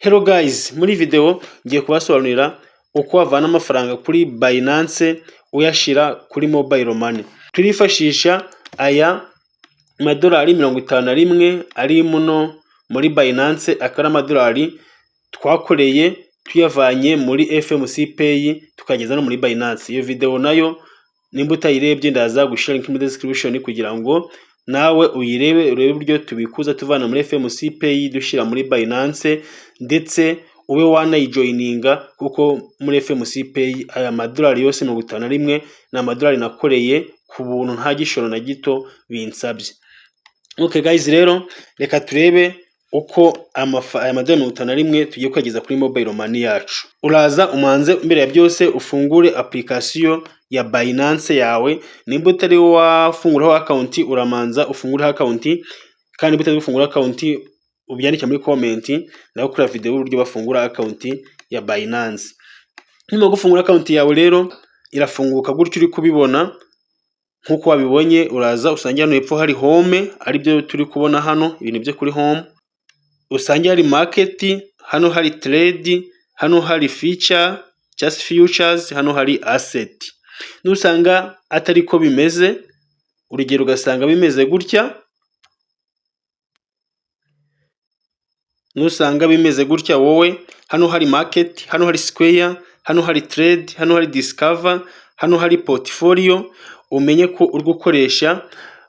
Hello guys, muri video ngiye kubasobanurira uko wavana amafaranga kuri Binance uyashira kuri mobile money. Turifashisha aya madolari 51 ari muno muri Binance, akaba ari amadolari twakoreye tuyavanye muri FMC Pay tukageza no muri Binance. Iyo video nayo nimba utayirebye, ndaza gushyira link muri description kugira ngo nawe uyirebe, urebe uburyo tubikuza tuvana muri FMC Pay dushyira muri Binance, ndetse ube wanayijoininga, kuko muri FMC Pay aya madolari yose 51 ni amadolari nakoreye ku buntu, nta gishoro na gito binsabye. Okay guys, rero reka turebe uko aya madolari 51 tugiye kuyageza kuri mobile money yacu. Uraza umanze mbere ya byose ufungure application ya Binance yawe. Nimba utari wafunguraho account, uramanza ufungureho account, kandi nimba utari gufungura account, ubyandike muri comment, nawe ukora video y'uburyo bafungura account ya Binance. Nyuma yo gufungura account yawe rero, irafunguka gutyo uri kubibona. Nk'uko wabibonye, uraza usange hano hepfo hari home, aribyo turi kubona hano, ibintu byo kuri home. Usange hari market, hano hari trade, hano hari feature cyangwa se futures, hano hari asset. Nusanga atari ko bimeze, urugero ugasanga bimeze gutya, nusanga bimeze gutya wowe, hano hari market, hano hari square, hano hari trade, hano hari discover, hano hari portfolio, umenye ko uri gukoresha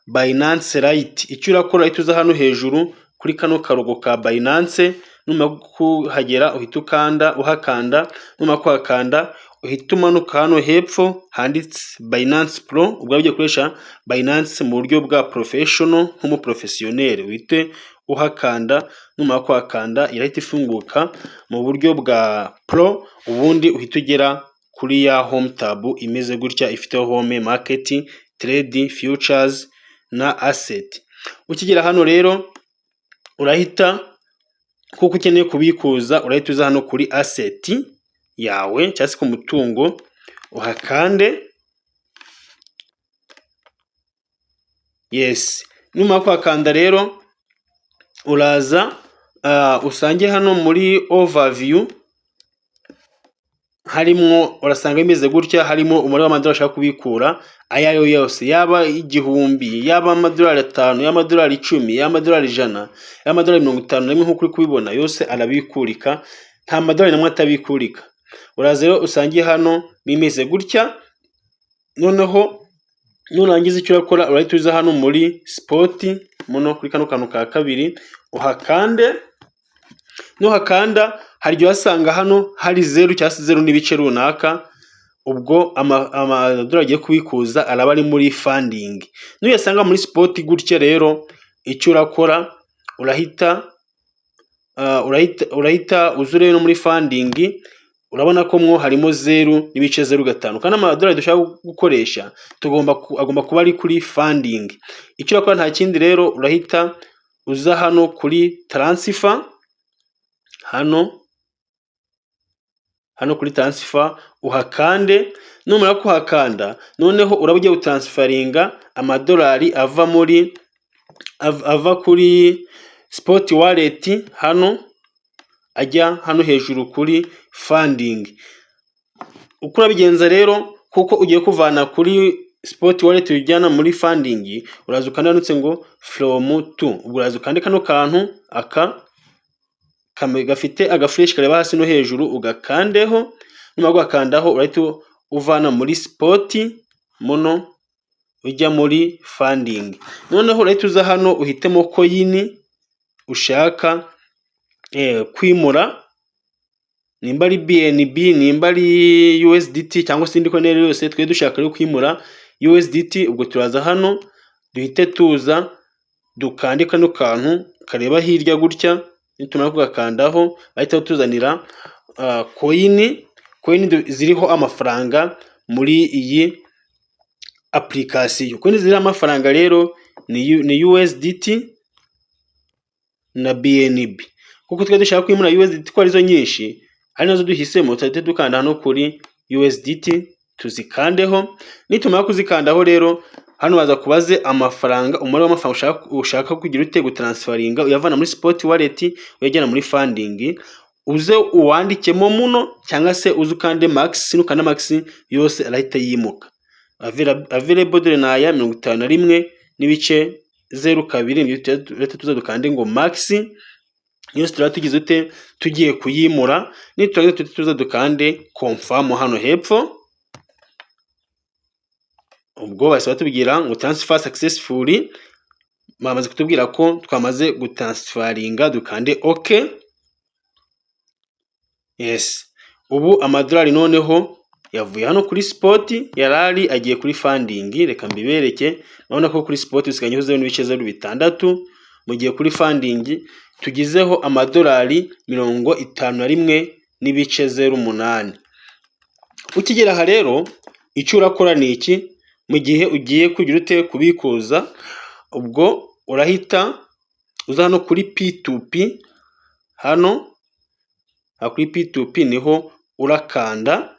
Binance Lite. Icyo urakora, uhita uza hano hejuru kuri kano karogo ka Binance. Numara kuhagera uhita ukanda, uhakanda. Numara kuhakanda, uhita umanuka hano hepfo handitse Binance Pro. Ubwo ugiye gukoresha Binance mu buryo bwa professional, nk'umuprofessionnel, uhite uhakanda. Numara kuhakanda, irahita ifunguka mu buryo bwa pro, ubundi uhita ugera kuri ya home tab imeze gutya, ifite home, market, trade, futures na asset. Ukigera hano rero, urahita, kuko ukeneye kubikuza, urahita uza hano kuri asset yawe cyangwa se ku mutungo, uhakande. Yes, numara kuhakanda rero, uraza usange hano muri overview harimo, urasanga bimeze gutya, harimo umubare w'amadolari ushaka kubikura ayo ari yo yose, yaba 1000, yaba amadolari 5, yaba amadolari 10, yaba amadolari 100, yaba amadolari 51, nk'uko uri kubibona, yose arabikurika, nta madolari n'amwe atabikurika. Uraza rero usange hano bimeze gutya. Noneho nurangiza, icyo urakora, urahita uza hano muri spot, muno kuri kano kantu ka kabiri, uhakande. Nuhakanda, hari igihe uhasanga hano hari zeru cyangwa se zeru n'ibice runaka. Ubwo amadolari agiye kubikuza araba ari muri funding. Nuyasanga muri spot gutya rero, icyo urakora, urahita uza urebe no muri funding. Urabona ko mwo harimo 0.05, kandi amadolari dushaka gukoresha tugomba agomba kuba ari kuri funding. Icyo urakora nta kindi rero, urahita uza hano kuri transfer, hano kuri transfer uhakande. Numara kuhakanda, noneho uraba ugiye gutransferinga amadolari ava kuri spot wallet hano ajya hano hejuru kuri funding. Uko urabigenza rero, kuko ugiye kuvana kuri spot wallet ujyana muri funding, uraza ukanda handitse ngo from to. Ubwo uraza ukande kano kantu aka gafite agaflèche kareba hasi no hejuru, ugakandeho. Numara kugakandaho, urahita uvana muri spot muno ujya muri funding. Noneho urahita uza hano uhitemo coin ushaka kwimura, nimba ari BNB, nimba ari USDT cyangwa se indi coin yose. Twe dushaka rero kwimura USDT. Ubwo turaza hano, duhite tuza dukande kano kantu kareba hirya gutya. Nitumara kugakandaho, bahita batuzanira coin ziriho amafaranga muri iyi application. Coin ziriho amafaranga rero ni USDT na BNB. Kuko twe dushaka kwimura USDT, ko arizo nyinshi, ari nazo duhisemo, tuhite dukanda hano kuri USDT, tuzikandeho. Nitumara kuzikandaho rero, hano baza kubaze amafaranga, umubare w'amafaranga ushaka kugira ute, gutransferinga uyavana muri spot wallet uyajyana muri funding. Uze uwandikemo muno cyangwa se uze ukande max. Nukanda max yose arahita yimuka. Available dore ni aya 51.02. Turahita tuza dukande ngo max yose, turaba tugize ute? Tugiye kuyimura. Niturangiza tuhite tuza dukande confirm hano hepfo. Ubwo bahise batubwira ngo "Transfer successfully". Bamaze kutubwira ko twamaze gutransferinga. Dukande OK. Yes, ubu amadolari noneho yavuye hano kuri spot yarari, agiye kuri funding. Reka mbibereke. Urabona ko kuri spot dusigayeho 0.06, mu gihe kuri funding tugizeho amadolari 51.08. Ukigera aha rero, icyo urakora ni iki? Mu gihe ugiye kugira ute? Kubikuza, ubwo urahita uza hano kuri P2P. Hano kuri P2P niho urakanda.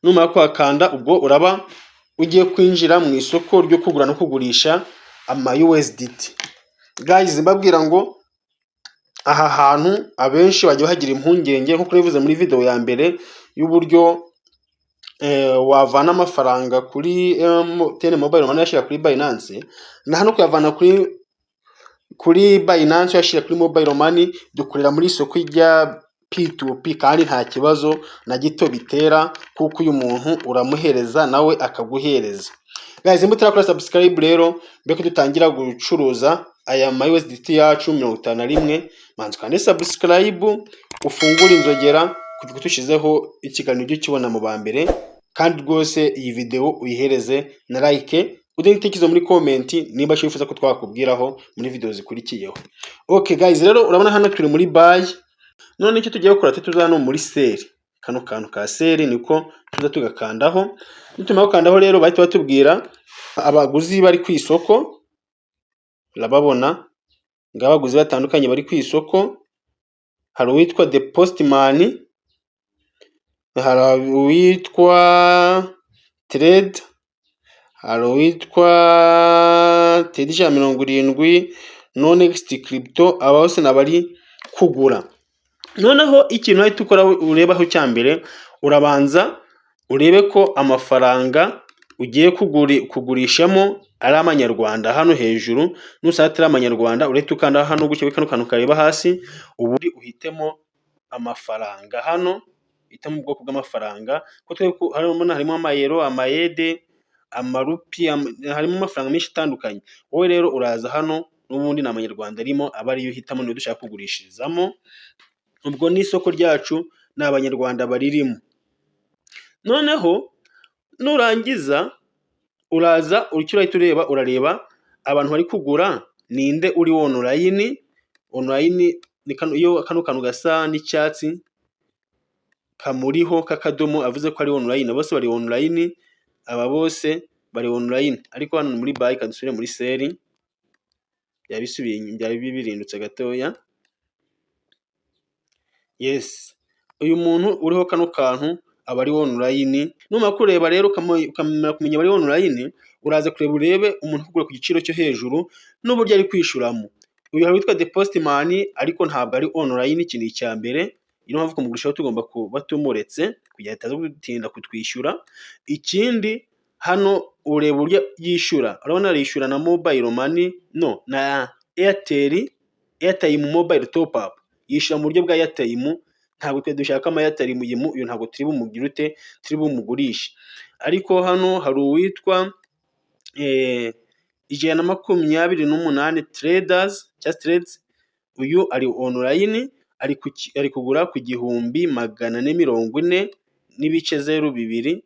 Numara kuhakanda, ubwo uraba ugiye kwinjira mu isoko ryo kugura no kugurisha ama USDT. Guys, mbabwira ngo aha hantu abenshi bajya bahagira impungenge, nk'uko nabivuze muri video ya mbere y'uburyo wavana amafaranga kuri MTN Mobile Money uyashyira kuri Binance. Na hano kuyavana kuri Binance uyashyira kuri Mobile Money, dukorera muri isoko rya P2P kandi nta kibazo na gito bitera, kuko uyu muntu uramuhereza nawe akaguhereza. Guys, nimba utarakora subscribe rero, mbere ko dutangira gucuruza aya ma USDT yacu 51, manza ukande subscribe, ufungure inzogera kugira ngo dushyizeho ikiganiro ujye ukibona mu ba mbere. Kandi rwose iyi video uyihereze na like, uduhe igitekerezo muri comment nimba wifuza ko twakubwiraho muri video zikurikiyeho. Okay guys, rero urabona hano turi muri buy. None icyo tugiye gukora, tuza hano muri sell. Kano kantu ka sell niko tuza tugakandaho. Nitumara gukandaho rero, bahita batubwira abaguzi bari ku isoko. Urababona ngaba, abaguzi batandukanye bari ku isoko. Hari uwitwa The Postman, hari uwitwa Trade, hari uwitwa Tedi 170, no Next Crypto. Aba bose ni abari kugura. Noneho ikintu uhita ukora, urebaho cya mbere, urabanza urebe ko amafaranga ugiye kugurishamo ari amanyarwanda. Hano hejuru nusanga atari amanyarwanda, urahita ukanda hano gutya, kano kantu kareba hasi, ubundi uhitemo amafaranga hano, uhitemo ubwoko bw'amafaranga. Kuko harimo amayero, amayede, amarupi, harimo amafaranga menshi atandukanye. Wowe rero uraza hano, n'ubundi ni amanyarwanda arimo, aba ariyo uhitamo, niyo dushaka kugurishirizamo. Ubwo n'isoko ryacu ni abanyarwanda baririmo. Noneho nurangiza uraza, icyo urahita ureba, urareba abantu bari kugura ninde uri online. Online ni iyo kano kantu gasa n'icyatsi kamuriho k'akadomo, avuze ko ari online. Bose bari online, aba bose bari online. Ariko hano ni muri buy, dusubire muri sell. Byaba bisubiye, byaba birindutse gatoya. Yes, uyu muntu uriho kano kantu aba ari online. Numara kureba rero, ukamara kumenya abari online, uraza kureba, urebe umuntu uri kugura ku giciro cyo hejuru n'uburyo ari kwishyuramo. Uyu hari uwitwa The Postman, ariko ntabwo ari online. Iki ni icya mbere, niyo mpamvu kumugurishaho tugomba kuba tumuretse kugira ngo ataza gutinda kutwishyura. Ikindi, hano ureba uburyo yishyura. Urabona arishyura na Mobile Money, no na Airtel airtime, mobile top up. Yishyura mu buryo bwa airtime. Ntabwo twe dushaka ama airtime, uyu ntabwo turi bumugire ute? Turi bumugurishe. Ariko hano hari uwitwa 128 Traders cyangwa Trades. Uyu ari online, ari kugura ku 1440.02.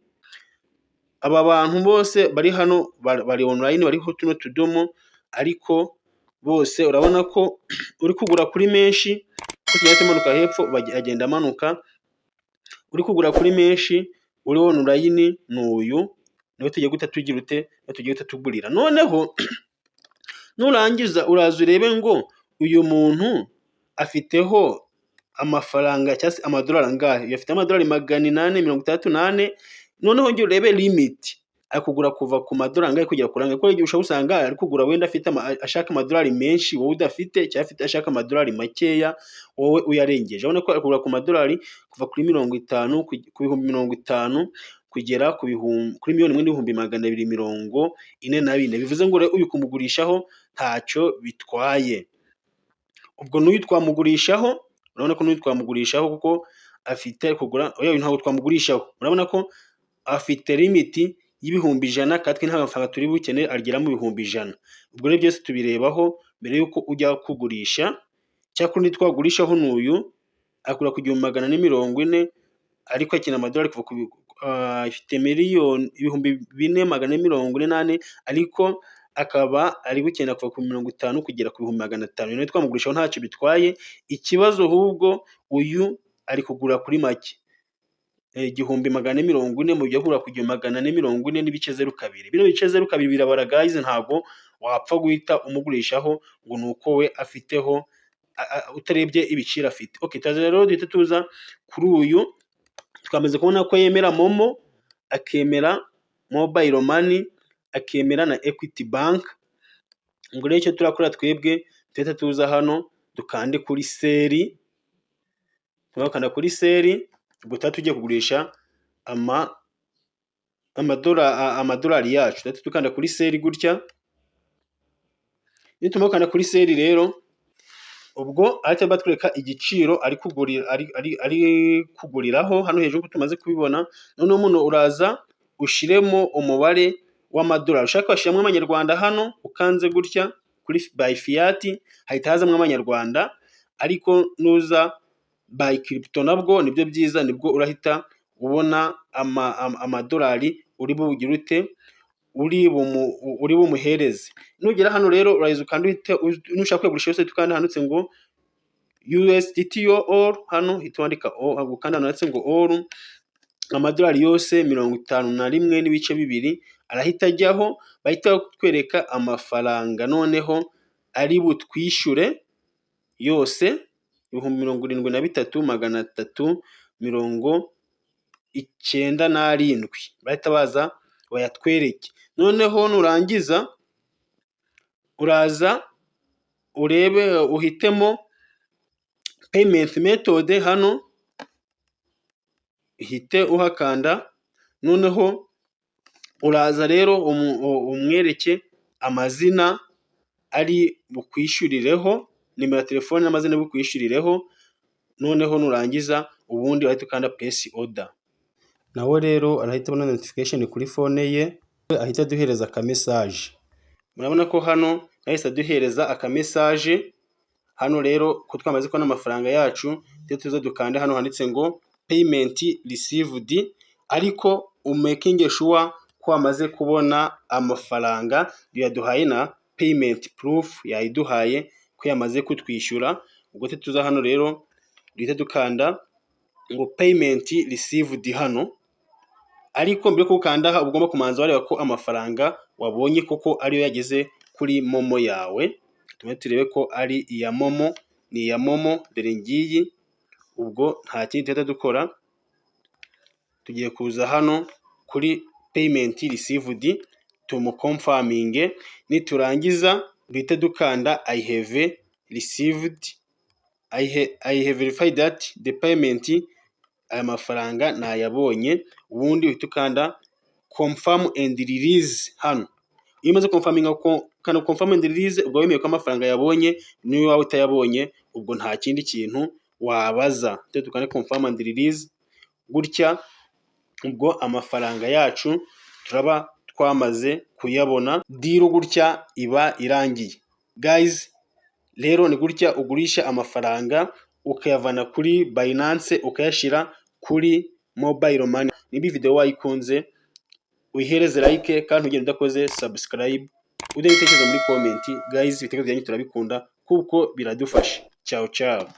Aba bantu bose bari hano bari online, bariho tuno tudomo, ariko bose urabona ko uri kugura kuri menshi, uko tugenda tumanuka hepfo agenda amanuka. Uri kugura kuri menshi uri online ni uyu, niwe tugiye guhita tugira ute? Niwe tugiye guhita tugurira. Noneho nurangiza uraza urebe ngo uyu muntu afiteho amafaranga cyangwa se amadolari angahe. Uyu afite amadolari 864. Noneho ongera urebe limit. Ari kugura kuva ku madolari angahe kugera kuri angahe? Kuko igihe ushobora gusanga ari kugura wenda afite ashaka amadolari menshi wowe udafite, cyangwa afite ashaka amadolari makeya wowe uyarengeje. Urabona ko ari kugura ku madolari kuva kuri 50, ku 50,000 kugera kuri 1,244,000. Bivuze ngo rero uyu kumugurishaho ntacyo bitwaye. Ubwo n'uyu twamugurishaho, urabona ko n'uyu twamugurishaho kuko afite kugura. Oya, ntabwo twamugurishaho. Urabona ko afite limit y'100,000, kandi twe nta mafaranga turi bukene agera mu 100,000. Ubwo rero byose tubirebaho mbere y'uko ujya kugurisha. Cyakora undi twagurishaho ni uyu, agura ku 1440, ariko akeneye amadolari kuva ku, afite miliyoni 4,444, ariko akaba ari gukenera kuva ku 50 kugera ku 500,000. Nawe twamugurishaho, ntacyo bitwaye. Ikibazo ahubwo, uyu ari kugura kuri make, 1440, mu gihe kugura ku 1440.02. Bino bice zeru kabiri birabara, guys, ntabwo wapfa guhita umugurishaho ngo ni uko we afiteho, utarebye ibiciro afite. Okay, turaza rero duhite tuza kuri uyu. Twamaze kubona ko yemera MoMo, akemera mobile money, akemera na Equity Bank. Ubwo rero icyo turakora twebwe, tuhita tuza hano dukande kuri sell. Tugakanda kuri sell, ubwo tuba tugiye kugurisha amadolari yacu. Tuhita dukanda kuri sell gutya. Nitumara gukanda kuri sell rero, ubwo ahita batwereka igiciro ari kuguriraho hano hejuru, tumaze kubibona. Noneho umuntu uraza ushiremo umubare w'amadolari ushaka, washyiramo amanyarwanda hano. Ukanze gutya kuri buy fiat, hahita hazamo amanyarwanda, ariko nuza buy crypto nabwo nibyo byiza, nibwo urahita ubona amadolari uri bugire ute, uri bumuhereze. Nugera hano rero, uraza ukanda, uhite, nushaka kuyagurisha yose, ukanda handitse ngo USDT all. Hano uhita wandika, ukanda hano handitse ngo all, amadolari yose 51.2 arahita ajyaho. Bahita batwereka amafaranga noneho ari butwishyure yose, 73,397, bahita baza bayatwereke. Noneho nurangiza, uraza urebe, uhitemo payment method hano, uhite uhakanda. Noneho uraza rero umwereke amazina ari bukwishyurireho, nimero ya telefone n'amazina ari bukwishyurireho. Noneho nurangiza, ubundi urahita ukanda place order. Nawe rero arahita abona notification kuri phone ye, ahita aduhereza akamessage. Murabona ko hano yahise aduhereza akamessage. Hano rero ko twamaze kubona amafaranga yacu, tujye tuza dukande hano handitse ngo payment received, ariko umakinge sure ko wamaze kubona amafaranga yaduhaye, na payment proof yayiduhaye ko yamaze kutwishyura. Ubwo tuza hano rero, duhite dukanda ngo payment received hano. Ariko mbere yo gukanda aha, ugomba kumanza wareba ko amafaranga wabonye koko ariyo yageze kuri MoMo yawe. Tume turebe ko ari iya MoMo. Ni iya MoMo, dore ngiyi. Ubwo nta kindi duhita dukora, tugiye kuza hano kuri payment received, tumuconfirminge. Niturangiza duhite dukanda I have received, I have verified that the payment, aya mafaranga nayabonye. Ubundi uhita ukanda confirm and release hano. Iyo umaze confirminga, ukanda confirm and release, ubwo wemeye ko amafaranga yabonye. Niyo waba utayabonye, ubwo nta kindi kintu wabaza. Dukande confirm and release gutya, ubwo amafaranga yacu turaba twamaze kuyabona. Deal gutya iba irangiye, guys. Rero ni gutya ugurisha amafaranga, ukayavana kuri Binance ukayashyira kuri mobile money. Niba video wayikunze, uyihereze like, kandi ugenda udakoze subscribe, uduhe ibitekerezo muri comment. Guys, ibitekerezo byanyu turabikunda kuko biradufasha. Ciao ciao.